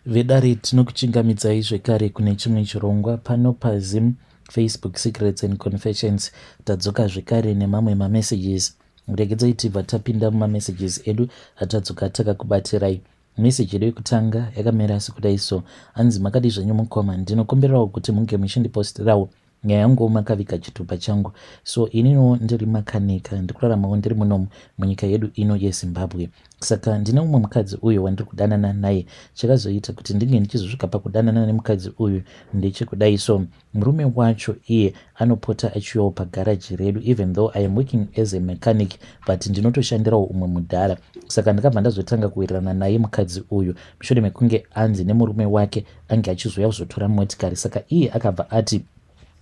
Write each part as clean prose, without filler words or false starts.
Vedare, tinokuchingamidzai zvekare kune chimwe chirongwa pano paZim Facebook Secrets and Confessions. Tadzoka zvekare nemamwe mamessages. Regedzai tibva tapinda mumamessages edu atadzoka takakubatirai. Message yedu yekutanga yakamira sekudai so. Hanzi, "Makadii zvenyu mukoma? Ndinokumbirawo kuti munge muchindipostirawo nyaya yangu makaviga chitupa changu. So ininiwo ndiri makanika, ndikuraramawo ndiri munomu munyika yedu ino yeZimbabwe. Saka ndine umwe mukadzi uyu wandiri kudanana naye. Chakazoita kuti ndinge ndichizosvika pakudanana nemukadzi uyu ndechekudai so. Murume wacho iye anopota achiuyawo pagaraji redu. Even though I am working as a mechanic, but ndinotoshandirawo umwe mudhara. Saka ndakabva ndazotanga kuwirirana naye mukadzi uyu mushure mekunge anzi nemurume wake ange achizouya kuzotora motikari. Saka iye akabva ati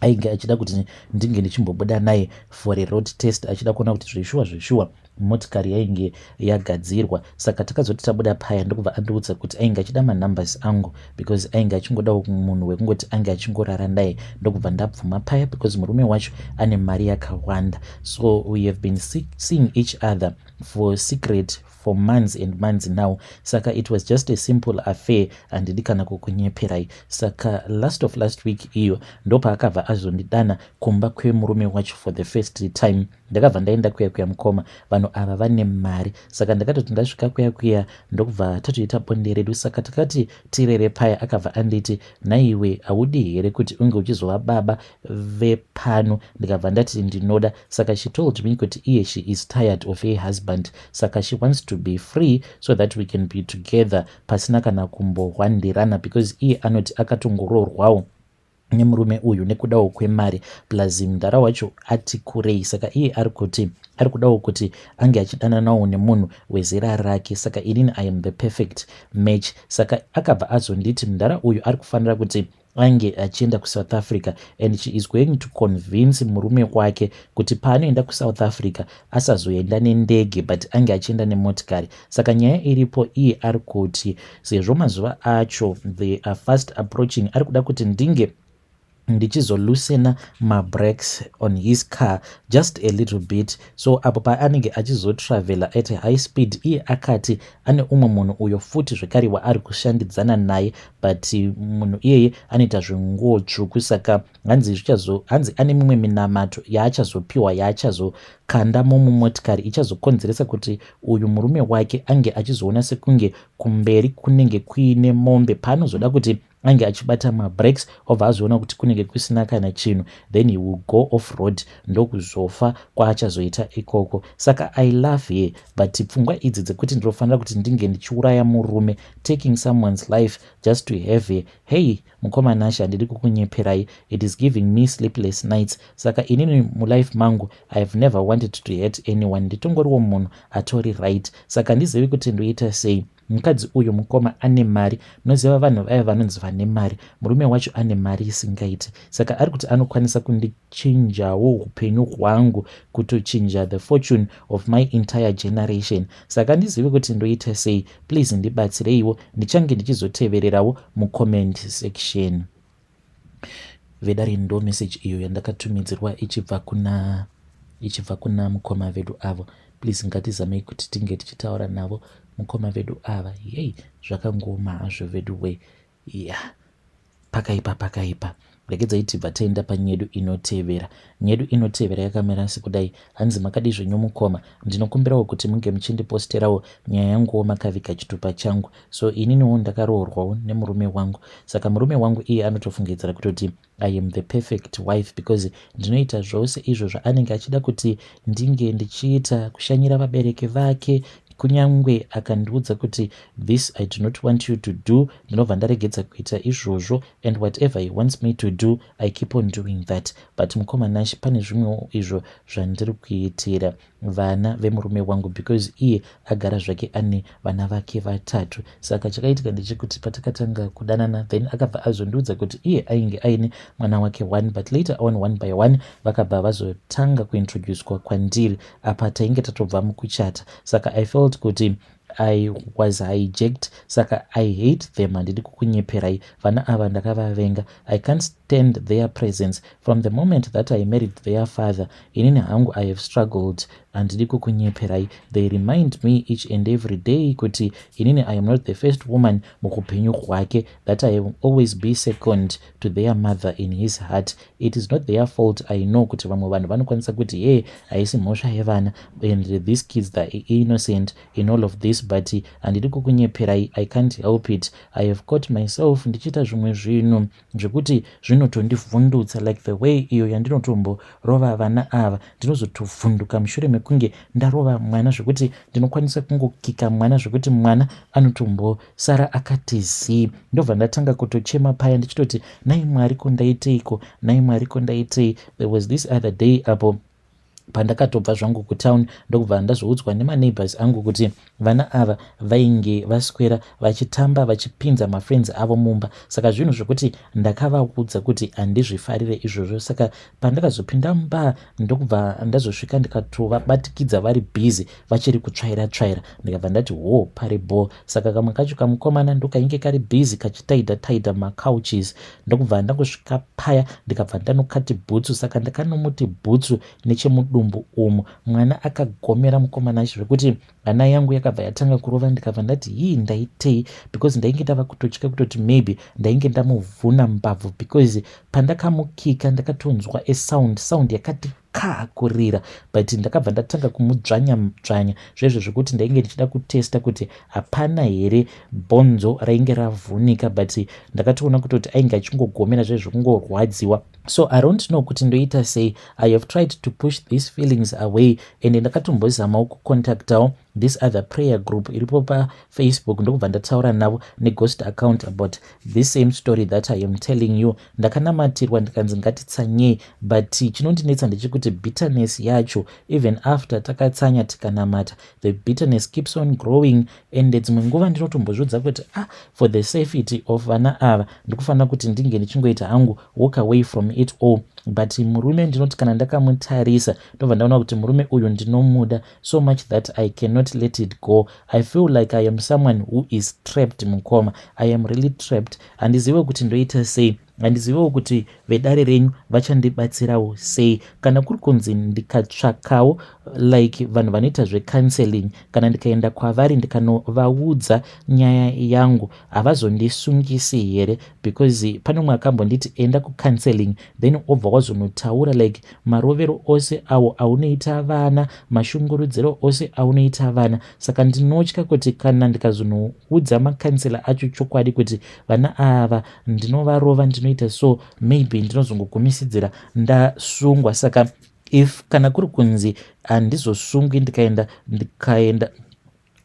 ainge achida kuti ndinge ndichimbobuda naye for a road test, achida kuona kuti zveshuwa zveshuwa motikari yainge yagadzirwa. Saka takazoti tabuda paya, ndokubva andiudza kuti ainge achida manumbers angu because ainge achingodawo munhu wekungoti ange achingorara naye. Ndokubva ndabvuma paya because murume wacho ane mari yakawanda. So we have been seeing each other for secret for months and months now. Saka it was just a simple affair, handidi kana kukunyeperai. Saka last of last week iyo ndopaakabva azondidana kumba kwemurume wacho for the first time. Ndakabva ndaenda kuya kuya. Mukoma, vanhu ava vane mari. Saka ndakatoti ndasvika kuya kuya, ndokubva tatoita bonde redu. Saka takati tirere paya, akabva anditi, 'Naiwe, haudi here kuti unge uchizova baba vepano?' Ndikabva ndati ndinoda. Saka she told me kuti iye she is tired of her husband, saka she wants to be free so that we can be together pasina kana kumbohwandirana, because iye anoti akatongoroorwawo nemurume uyu nekudawo kwemari, plus mudhara wacho ati kurei. Saka iye ari kuti ari kudawo kuti ange achidananawo nemunhu wezera rake. Saka inini I am the perfect match. Saka akabva azonditi mudhara uyu ari kufanira kuti ange achienda kuSouth Africa, and she is going to convince murume wake kuti paanoenda kuSouth Africa asazoenda nendege, but ange achienda nemotikari. Saka nyaya iripo, iye ari kuti sezvo mazuva acho they are fast approaching, ari kuda kuti ndinge ndichizoloosena mabrakes on his car just a little bit, so apo paanenge achizotravela at high speed. Iye akati ane umwe munhu uyo futi zvekare waari kushandidzana naye, but munhu iyeye anoita zvenguo tsvuku. Saka hanzi zvichazo hanzi ane mimwe minamato yaachazopiwa, yaachazokandamo mumotikari, ichazokonzeresa kuti uyu murume wake ange achizoona sekunge kumberi kunenge kuine mombe. Paanozoda kuti ange achibata mabrakes, obva azoona kuti kunenge kusina kana chinhu, then he will go off road, ndokuzofa kwaachazoita ikoko. Saka I love her, but pfungwa idzi dzekuti ndinofanira kuti ndinge ndichiuraya murume, taking someone's life just to have her, hey, mukoma Nashe, handidi kukunyeperai, it is giving me sleepless nights. Saka inini mulife mangu I have never wanted to hurt anyone. Nditongoriwo munhu atori right. Saka handizivi kuti ndoita sei. Mukadzi uyu, mukoma, ane mari. Munoziva vanhu vaya vanonzi vane mari. Murume wacho ane mari isingaiti. Saka ari kuti anokwanisa kundichinjawo upenyu hwangu, kutochinja the fortune of my entire generation. Saka handizivi kuti ndoita sei. Please ndibatsireiwo. Ndichange ndichizotevererawo mucomment section." Vedare, ndo message iyo yandakatumidzirwa ichibva kuna mukoma vedu avo. Please ngatizamei kuti tinge tichitaura navo mukoma vedu ava. Yei, zvakangoma hazvo vedu we. Ya, pakaipa, pakaipa. Regedzai tibva taenda panyedu inotevera. Nyedu inotevera yakamira sekudai. Hanzi, "Makadii zvenyu mukoma? Ndinokumbirawo kuti munge muchindiposterawo nyaya yanguwo makaviga chitupa changu. So ininiwo ndakaroorwawo nemurume wangu. Saka murume wangu iye anotofungidzira kutoti I am the perfect wife because ndinoita zvose izvo zvaanenge achida kuti ndinge ndichiita, kushanyira vabereki vake. Kunyange akandiudza kuti 'This I do not want you to do,' ndinobva ndaregedza kuita izvozvo, and whatever he wants me to do, I keep on doing that. But mukoma Nash, pane zvimwewo izvo zvandiri kuitira vana vemurume wangu because iye agara zvake ane vana vake vatatu. Saka chakaitika ndechekuti patakatanga kudanana, then akabva azondiudza kuti iye ainge aine mwana wake one, but later on, one by one, vakabva vazotanga kuintroducwa kwandiri. Apa tainge tatobva mukuchata. Saka I felt kuti I was hijacked. Saka I hate them, handidi kukunyeperai. Vana ava ndakavavenga. I can't stand their presence. From the moment that I married their father, inini hangu I have struggled. Handidi kukunyeperai, they remind me each and every day kuti inini I am not the first woman muupenyu hwake, that I will always be second to their mother in his heart. It is not their fault. I know kuti vamwe vanhu vanokwanisa kuti, "Ye, haisi mhosva yevana and these kids, they innocent in all of this," but handidi kukunyeperai, I can't help it. I have caught myself ndichiita zvimwe zvinhu zvekuti zvinotondivhundutsa, like the way iyo yandinotomborova vana ava. Ndinozotovhunduka mushure mekunge ndarova mwana, zvekuti ndinokwanisa kungokika mwana zvekuti mwana anotombosara akati zii. Ndobva ndatanga kutochema paya ndichitoti, "Nai Mwari, ko ndaiteiko? Nai Mwari, ko ndaitei?" There was this other day apo pandakatobva zvangu kutown, ndokubva ndazoudzwa nemaneighbors angu kuti vana ava vainge vaswera vachitamba, vachipinza mafriends avo mumba. Saka zvinhu zvokuti ndakavaudza kuti handizvifarire izvozvo. Saka pandakazopinda mumba, ndokubva ndazosvika ndikatovabatikidza vari busy, vachiri kutsvaira tsvaira. Ndikabva ndati, "Ho, pari bo." Saka kamwe kacho kamukomana ndokainge kari busy kachitaidha taidha macouches. Ndokubva ndangosvika paya, ndikabva ndanokati bhutsu. Saka ndakanomuti bhutsu nechemudumbu umu. Mwana akagomera, mukomana acho, zvekuti hana yangu yakabva yatanga kurova. Ndikabva ndati, "Hii, ndaitei?" Because ndainge ndava kutotya kutoti maybe ndainge ndamuvhuna mbabvu, because pandakamukika ndakatonzwa a sound, sound yakati ka kurira. But ndakabva ndatanga kumudzvanya dzvanya zvezvo zvekuti ndainge ndichida kutesta kuti hapana here bhonzo rainge ravhunika, but ndakatoona kutoti ainge achingogomera zvezvo, kungorwadziwa. So I don't know kuti ndoita sei. I have tried to push these feelings away and ndakatombozamawo kucontactawo this other prayer group iripo paFacebook, ndokubva ndataura navo neghost account about this same story that I am telling you. Ndakanamatirwa, ndikanzi ngatitsanyei, but chinondinetsa ndechekuti bitterness yacho, even after takatsanya tikanamata, the bitterness keeps on growing. And dzimwe nguva ndinotombozviudza kuti, "Ah, for the safety of vana ava, ndikufanira kuti ndinge ndichingoita hangu walk away from it all." But murume, ndinoti kana ndakamutarisa, ndobva ndaona kuti murume uyu ndinomuda so much that I cannot let it go. I feel like I am someone who is trapped. Mukoma, I am really trapped. Handizive kuti ndoita sei. Handizivewo kuti vedare renyu vachandibatsirawo sei. Kana kuri kunzi ndikatsvakawo like vanhu vanoita zvecounseling, kana ndikaenda kwavari ndikanovaudza nyaya yangu, havazondisungisi here? Because pane umwe akambonditi, "Enda kucounseling, then obva wazonotaura like marovero ose awo aunoita vana, mashungurudziro ose aunoita vana." Saka ndinotya kuti kana ndikazonoudza macounsellor acho chokwadi kuti vana ava ndinovarova, ndinoita so, maybe ndinozongogumisidzira ndasungwa. Saka if kana kuri kunzi handizosungwi ndikaenda,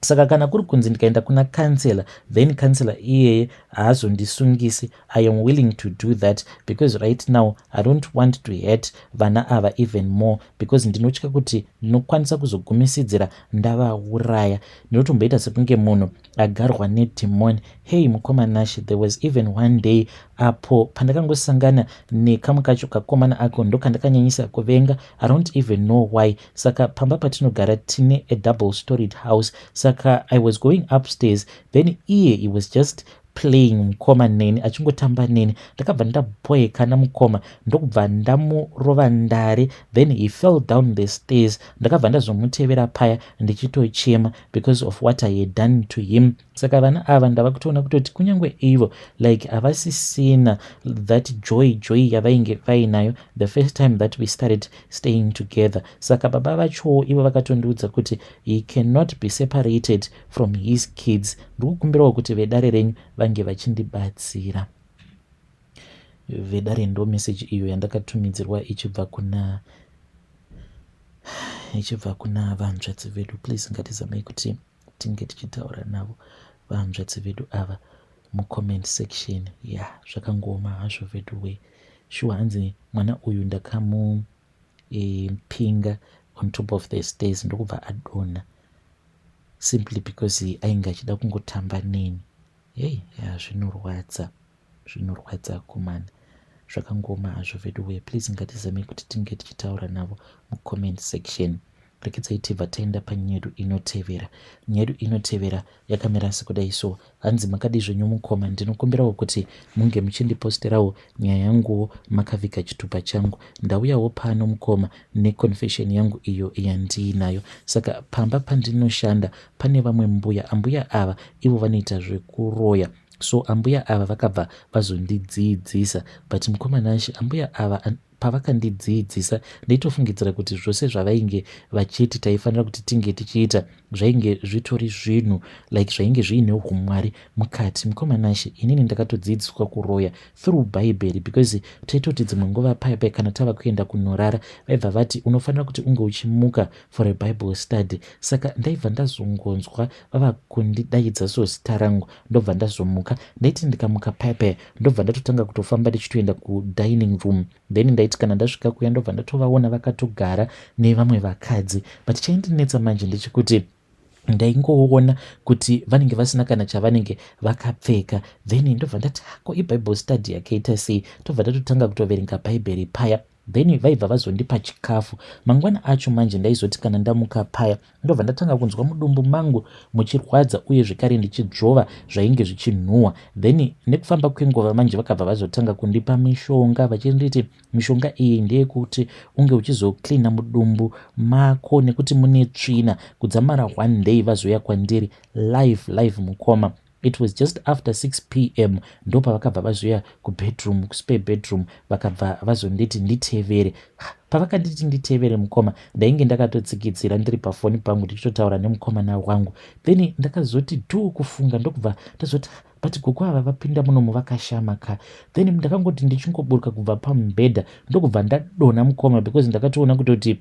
saka kana kuri kunzi ndikaenda kuna counsellor, then counsellor iyeye haazondisungisi, I am willing to do that, because right now I don't want to hurt vana ava even more, because ndinotya kuti ndinokwanisa kuzogumisidzira ndavauraya. Ndinotomboita sekunge munhu agarwa nedhimoni. Hey, mukoma Nash, there was even one day apo pandakangosangana nekamwe kacho kakomana ako ndokandakanyanyisa kuvenga. I don't even know why. Saka pamba patinogara tine a double storied house. Saka I was going upstairs, then iye, he was just playing, mukoma, neni, achingotamba neni. Ndakabva ndabhoekana, mukoma, ndokubva ndamurova ndare. Then he fell down the stairs. Ndakabva ndazomutevera paya ndichitochema because of what I had done to him. Saka vana ava ndava kutoona kutoti kunyange ivo like havasisina that joy, joy yavainge vainayo the first time that we started staying together. Saka baba vachowo ivo vakatondiudza kuti he cannot be separated from his kids. Ndikukumbirawo kuti vedare renyu vange vachindibatsira. Vedare, ndo meseji iyo yandakatumidzirwa ichibva kuna vanzvadzi vedu. Please, ngatizamei kuti tinge tichitaura navo vanzvadzi vedu ava mucomment section. Ya, yeah, zvakangooma hazvo vedu we. Shuwa, hanzi mwana uyu ndakamupinga e, on top of the stairs, ndokubva adonha simply because ainge achida kungotamba neni. Hei, ya, zvinorwadza, zvinorwadza kumana. Zvakangoma hazvo vedu we. Please, ngatizamei kuti tinge tichitaura navo mucomment section. Regedzai tibva taenda panyedu inotevera. Nyedu inotevera yakamira sekudai so. Hanzi makadii zvenyu mukoma ndinokumbirawo kuti munge muchindiposterawo nyaya yanguwo makaviga chitupa changu. Ndauyawo pano mukoma neconfession yangu iyo yandiinayo. Saka pamba pandinoshanda pane vamwe mbuya, ambuya ava ivo vanoita zvekuroya so ambuya ava vakabva vazondidziidzisa but mukoma Nashe ambuya ava pavakandidziidzisa ndaitofungidzira kuti zvose zvavainge vachiti taifanira kuti tinge tichiita zvainge zvitori zvinhu like zvainge zviine umwari mukati. Mukoma Nashe inini ndakatodziidziswa kuroya through bhaibheri because taitoti dzimwe nguva paya paya kana tava kuenda kunorara vaibva vati unofanira kuti unge uchimuka for a bible study saka ndaibva ndazongonzwa vava kundidaidza so zita rangu ndobva ndazomuka ndaiti ndikamuka paya paya ndobva ndatotanga kutofamba ndichitoenda kudining room then ndaiti kana ndasvika kuya ndobva ndatovaona vakatogara nevamwe vakadzi but chaindinetsa manje ndechekuti ndaingoona kuti vanenge vasina kana chavanenge vakapfeka then ndobva ndati hako ibible study yakaita sei tobva ndatotanga kutoverenga bhaibheri paya then vaibva vazondipa chikafu mangwana acho manje ndaizoti kana ndamuka paya ndobva ndatanga kunzwa mudumbu mangu muchirwadza uye zvekare ndichidzvova zvainge zvichinhuhwa then nekufamba kwenguva manje vakabva vazotanga kundipa mishonga vachinditi mishonga iyi ndeyekuti unge uchizocleana mudumbu mako nekuti mune tsvina kudzamara one day vazouya kwandiri live live mukoma It was just after 6 pm ndopavakabva vazouya kubedroom kuspare bedroom vakabva vazonditi nditevere. Pavakanditi nditevere mukoma ndainge ndakatotsikitsira ndiri pafoni pangu ndichitotaura nemukomana wangu. Then ndakazoti dhuu kufunga ndokubva ndazoti but gogo ava vapinda munomu vakashama ka. Then ndakangoti ndichingoburuka kubva pamubhedha ndokubva ndadonha mukoma because ndakatoona kutoti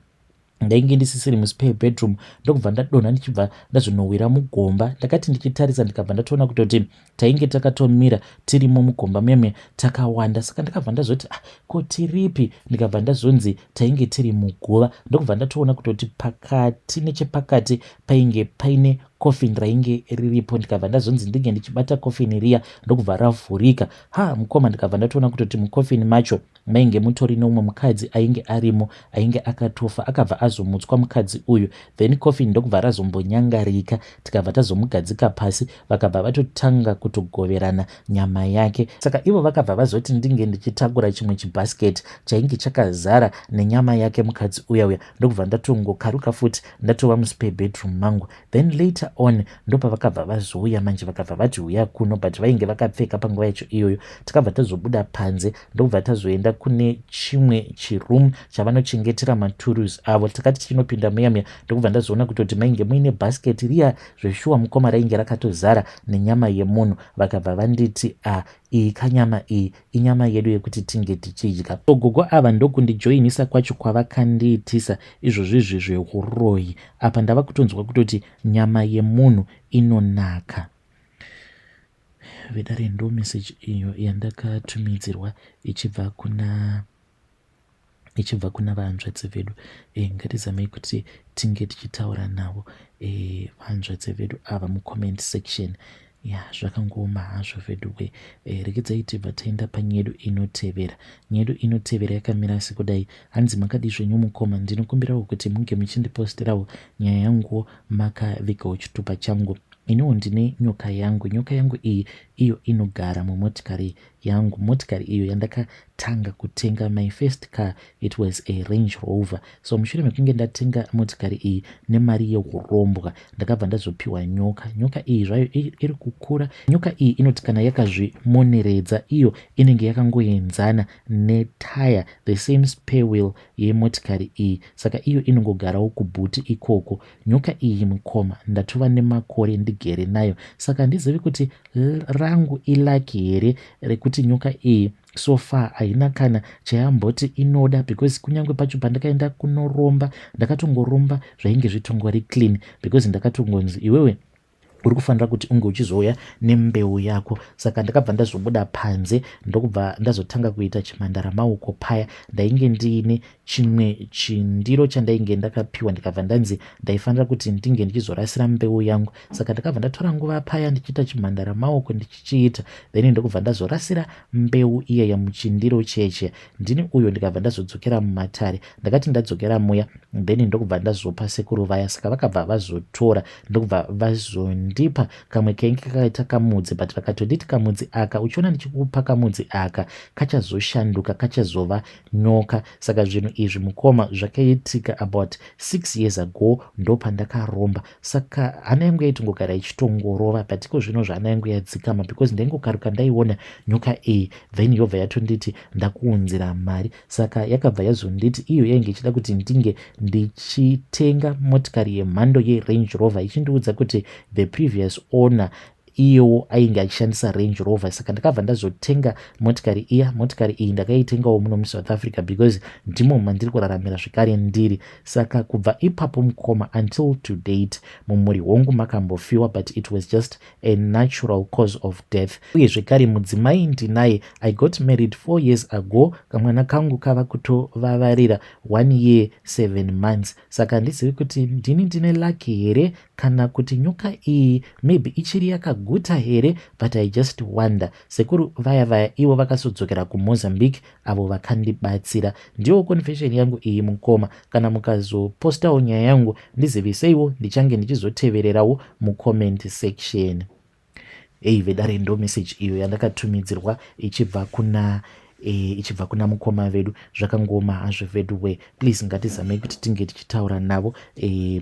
ndainge ndisisiri muspare bedroom ndokubva ndadonha ndichibva ndazonowira mugomba ndakati ndichitarisa ndikabva ndatoona kutoti tainge takatomira tirimo mugomba meme takawanda saka ndakabva ndazoti ah, ko tiripi ndikabva ndazonzi tainge tiri muguva ndokubva ndatoona kutoti pakati nechepakati painge paine coffin rainge riripo ndikabva ndazonzi ndinge ndichibata coffin riya ndokubva ravhurika ha mukoma ndikabva ndatoona kutoti mucoffin macho Mainge mutori neumwe mukadzi ainge arimo ainge akatofa akabva azomutswa mukadzi uyu then coffin ndokubva razombonyangarika tikabva tazomugadzika pasi vakabva vatotanga kutogoverana nyama yake saka ivo vakabva vazoti ndinge ndichitakura chimwe chibasket chainge chakazara nenyama yake mukadzi uya uya ndokubva ndatongokaruka futi ndatova muspare bedroom mangu then later on ndopavakabva vazouya manje vakabva vati huya kuno but vainge vakapfeka panguva yacho iyoyo takabva tazobuda panze ndokubva tazoenda kune chimwe chiroom chavanochengetera maturus avo takati tichinopinda muya muya ndokubva ndazoona kutoti mainge muine basket riya zveshuwa mukoma rainge rakatozara nenyama yemunhu vakabva vanditi a ah, iyi kanyama iyi inyama yedu yekuti tinge tichidya. So gogo ava ndokundijoinisa kwacho kwavakandiitisa izvozvizvi zvehuroyi. Apa ndava kutonzwa kutoti nyama yemunhu inonaka. Vedare ndo message iyo yandakatumidzirwa ichibva kuna ichibva kuna vahanzvadzi vedu e, ngatizamei kuti tinge tichitaura navo e, vahanzvadzi vedu ava mucomment section ya zvakangooma hazvo veduwe e, regedzai tibva taenda panyedu inotevera nyedu inotevera yakamira sekudai hanzi makadii zvenyu mukoma ndinokumbirawo kuti munge muchindiposterawo nyaya yanguwo makavigawo chitupa changu iniwo ndine nyoka yangu nyoka yangu iyi iyo inogara mumotikari yangu motikari iyo yandakatanga kutenga my first car it was a Range Rover so mushure mekunge ndatenga motikari iyi nemari yehurombwa ndakabva ndazopiwa nyoka nyoka iyi zvayo iri kukura nyoka iyi inoti kana yakazvimoneredza iyo inenge yakangoenzana netire the same spare wheel yemotikari iyi saka iyo inongogarawo kubhuti ikoko nyoka iyi mukoma ndatova nemakore ndigere nayo saka handizivi kuti rangu ilucky here rekuti nyoka iyi so far haina kana chayamboti inoda because kunyange pacho pandakaenda kunoromba ndakatongoromba zvainge zvitongori clean because ndakatongonzi iwewe Uri kufanira kuti unge uchizouya nembeu yako. Saka ndakabva ndazobuda panze, ndokubva ndazotanga kuita chimhandara maoko. Paya ndainge ndiine chimwe chindiro chandainge ndakapiwa, ndikabva ndanzi ndaifanira kuti ndinge ndichizorasira mbeu yangu. Saka ndakabva ndatora nguva paya ndichiita chimhandara maoko ndichichiita, then ndokubva ndazorasira mbeu iyaya muchindiro cheche. Ndini uyo ndikabva ndazodzokera mumatare. Ndakati ndadzokera muya, then ndokubva ndazopa sekuru vaya. Saka vakabva vazotora, ndokubva vazondipa kamwe kainge kakaita kamudzi, but vakatonditi, "Kamudzi aka, uchiona ndichikupa kamudzi aka, kachazoshanduka, kachazova nyoka." Saka zvinhu izvi, mukoma, zvakaitika about 6 years ago, ndopandakaromba. Saka hana yangu yaitongogara ichitongorova, but iko zvino zvahana yangu yadzikama, because ndaingokaruka ndaiona nyoka iyi, then yobva yatonditi, "Ndakuunzira mari." Saka yakabva yazonditi iyo yainge ichida kuti ndinge ndichitenga motikari yemhando yeRange Rover, ichindiudza kuti the previous owner iyewo ainge achishandisa Range Rover. Saka ndakabva ndazotenga motikari iya. Motikari iyi ndakaitengawo muno muSouth Africa, because ndimo mandiri kuraramira zvekare ndiri. Saka kubva ipapo, mukoma, until to date, mumhuri hongu makambofiwa, but it was just a natural cause of death. Uye zvekare mudzimai ndinaye. I got married 4 years ago. Kamwana kangu kava kutovavarira 1 year 7 months. Saka handizivi kuti ndini ndine lucky here, kana kuti nyoka iyi maybe ichiri yakaguta here, but I just wonder. Sekuru vaya vaya ivo vakazodzokera kuMozambique, avo vakandibatsira. Ndiwo confession yangu iyi, mukoma. Kana mukazopostawo nyaya yangu, ndiziviseiwo, ndichange ndichizotevererawo mucomment section. Ei vedare, ndo message iyo yandakatumidzirwa ichibva kuna mukoma vedu. Zvakangoma hazvo vedu. Please, ngatizamei kuti tinge tichitaura navo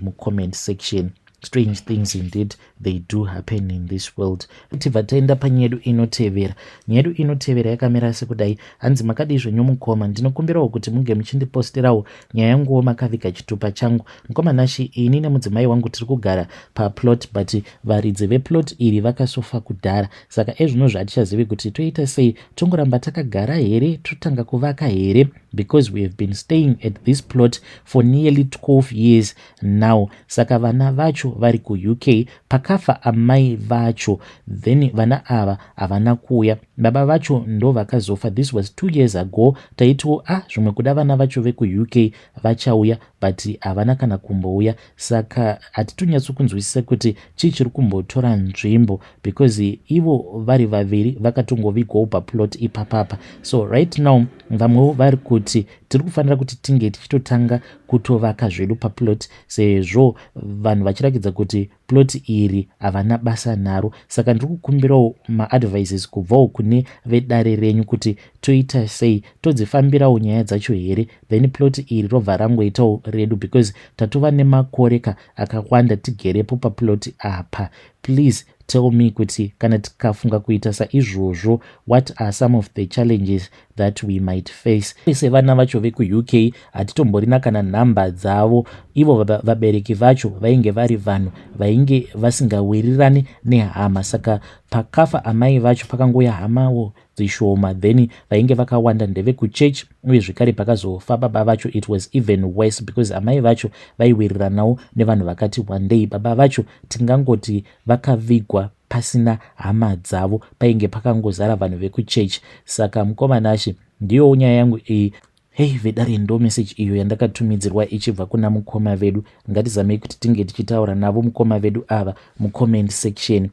mucomment section. Strange things indeed, they do happen in this world. Tibva taenda panyaya yedu inotevera. Nyaya yedu inotevera yakamira sekudai. Hanzi, "Makadii zvenyu mukoma? Ndinokumbirawo kuti munge muchindiposterawo nyaya yanguwo makaviga chitupa changu. Mukoma Nashi, ini nemudzimai wangu tiri kugara paplot, but varidzi veplot iri vakasofa kudhara. Saka ezvinozvo hatichazivi kuti toita sei. Tongoramba takagara here? Totanga kuvaka here? Because we have been staying at this plot for nearly 12 years now." Saka vana vacho vari kuUK. Pakafa amai vacho, then vana ava havana kuuya. Baba vacho ndo vakazofa. This was 2 years ago. Taitiwo, a ah, zvimwe kuda vana vacho vekuUK vachauya, but havana kana kumbouya. Saka hatitonyatsokunzwisisa kuti chii chiri kumbotora nzvimbo, because ivo vari vaviri vakatongovigwawo paplot ipapapa. So right now vamwewo vari kuti tiri kufanira kuti tinge tichitotanga kutovaka zvedu paplot, sezvo vanhu vachirakidza kuti plot iri havana basa naro. Saka ndiri kukumbirawo maadvices kubvawo kune vedare renyu kuti toita sei. Todzifambirawo nyaya dzacho here, then plot iri robva rangoitawo redu, because tatova nemakore ka akawanda tigerepo paplot apa? Please tell me kuti kana tikafunga kuita saizvozvo, what are some of the challenges that we might face? Sevana vacho vekuUK, hatitomborina kana nhamba dzavo. Ivo vabereki vacho vainge vari vanhu vainge vasingawirirani nehama. Saka pakafa amai vacho, pakangouya hamawo dzishoma, then vainge vakawanda ndevekuchechi. Uye zvekare pakazofa baba vacho, it was even worse, because amai vacho vaiwiriranawo nevanhu vakati one day. Baba vacho tingangoti vakavigwa pasina hama dzavo, painge pakangozara vanhu vekuchechi. Saka mukoma Nashe, ndiyowo nyaya yangu iyi." Hei vedare, ndo message iyo yandakatumidzirwa ichibva kuna mukoma vedu. Ngatizamei kuti tinge tichitaura navo mukoma vedu ava mucomment section.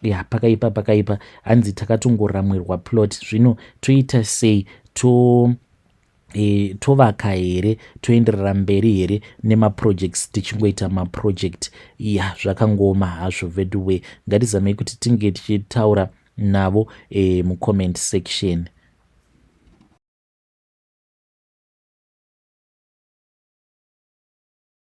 Ya, pakaipa, pakaipa. Hanzi takatongoramwirwa plot, zvino toita sei? To e, tovaka here? Toenderera mberi here nemaprojects, tichingoita maproject? Ya, zvakangoma hazvo veduwe. Ngatizamei kuti tinge tichitaura navo mucomment section.